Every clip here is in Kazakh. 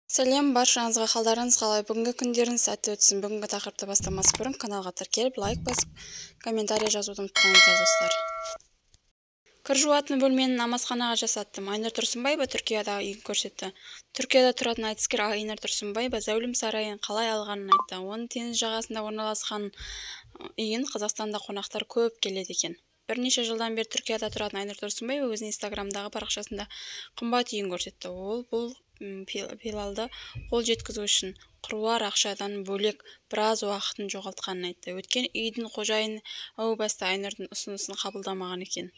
Сәлем баршаңызға, қалдарыңыз қалай? Бүгінгі күндеріңіз сәтті өтсін. Бүгінгі тақырыпты бастамас бұрын каналға тіркеліп, лайк басып, комментарий жазуды ұмытпаңыздар, достар. Кір жуатын бөлмені намазханаға жасаттым. Айнұр Тұрсынбаева Түркиядағы үйін көрсетті. Түркияда тұратын айтыскер Айнұр Тұрсынбаева зәулім сарайын қалай алғанын айтты. Оның теңіз жағасында орналасқан үйін Қазақстанда қонақтар көп келеді екен. Бірнеше жылдан бері Түркияда тұратын Айнұр Тұрсынбаева өзінің инстаграмдағы парақшасында қымбат үйін көрсетті. Ол бұл пилалды қол жеткізу үшін қыруар ақшадан бөлек біраз уақытын жоғалтқанын айтты. Өткен үйдің қожайыны әу баста Айнұрдың ұсынысын қабылдамаған екен.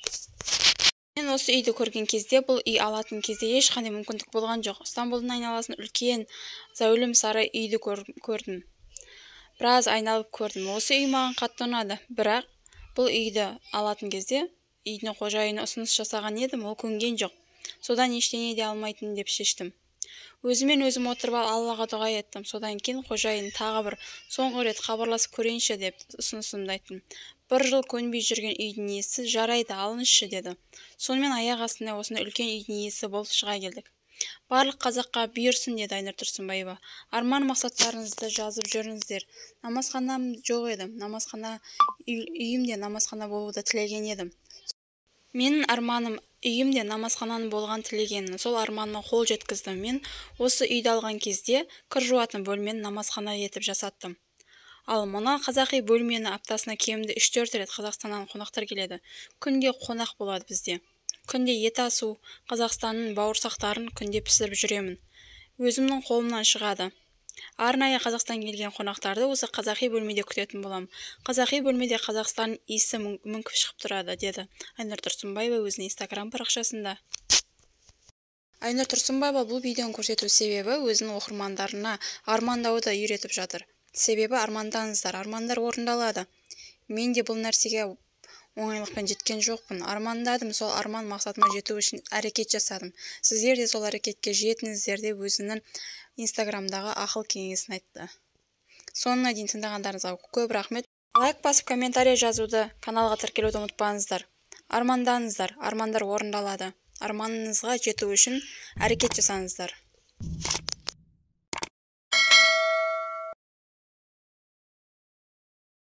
Мен осы үйді көрген кезде, бұл үй алатын кезде ешқандай мүмкіндік болған жоқ. Стамбулдың айналасын үлкен зәулім сарай үйді көрдім. Біраз айналып көрдім. Осы үй маған қатты ұнады. Бірақ бұл үйді алатын кезде үйдің қожайыны ұсыныс жасаған едім, ол көнген жоқ. Содан ештеңе де алмайтын деп шештім. Өзімен өзім отырып Аллаға дұға еттім. Содан кейін қожайын тағы бір соңғы рет хабарласып көрейінші деп ұсынысымды айттым. Бір жыл көнбей жүрген үйдің иесі жарайды, алыңызшы деді. Сонымен аяқ астында осындай үлкен үйдің иесі болып шыға келдік. Барлық қазаққа бұйырсын, деді Айнұр Тұрсынбаева. Арман мақсаттарыңызды жазып жүріңіздер. Намазханам жоқ еді. Намазхана үйімде намазхана болуды тілеген едім. Менің арманым үйімде намазхананың болған тілегенім. Сол арманыма қол жеткіздім. Мен осы үйді алған кезде кір жуатын бөлмені намазхана етіп жасаттым. Ал мына қазақи бөлмені аптасына кемінде 3-4 рет Қазақстаннан қонақтар келеді. Күнде қонақ болады бізде. Күнде ет асу, Қазақстанның бауырсақтарын күнде пісіріп жүремін. Өзімнің қолымнан шығады. Арнайы Қазақстан келген қонақтарды осы қазақи бөлмеде күтетін болам. Қазақи бөлмеде Қазақстан иісі мүңкіп шығып тұрады, деді Айнұр Тұрсынбаева өзінің инстаграм парақшасында. Айнұр Тұрсынбаева бұл видеоны көрсету себебі өзінің оқырмандарына армандауды үйретіп жатыр. Себебі армандаңыздар, армандар орындалады. Мен де бұл нәрсеге оңайлықпен жеткен жоқпын. Армандадым, сол арман мақсатыма жету үшін әрекет жасадым. Сіздер де сол әрекетке жетіңіздер деп өзінің инстаграмдағы ақыл кеңесін айтты. Соңына дейін тыңдағандарыңызға көп рахмет. Лайк басып, комментарий жазуды, каналға тіркелуді ұмытпаңыздар. Армандаңыздар, армандар орындалады. Арманыңызға жету үшін әрекет жасаңыздар.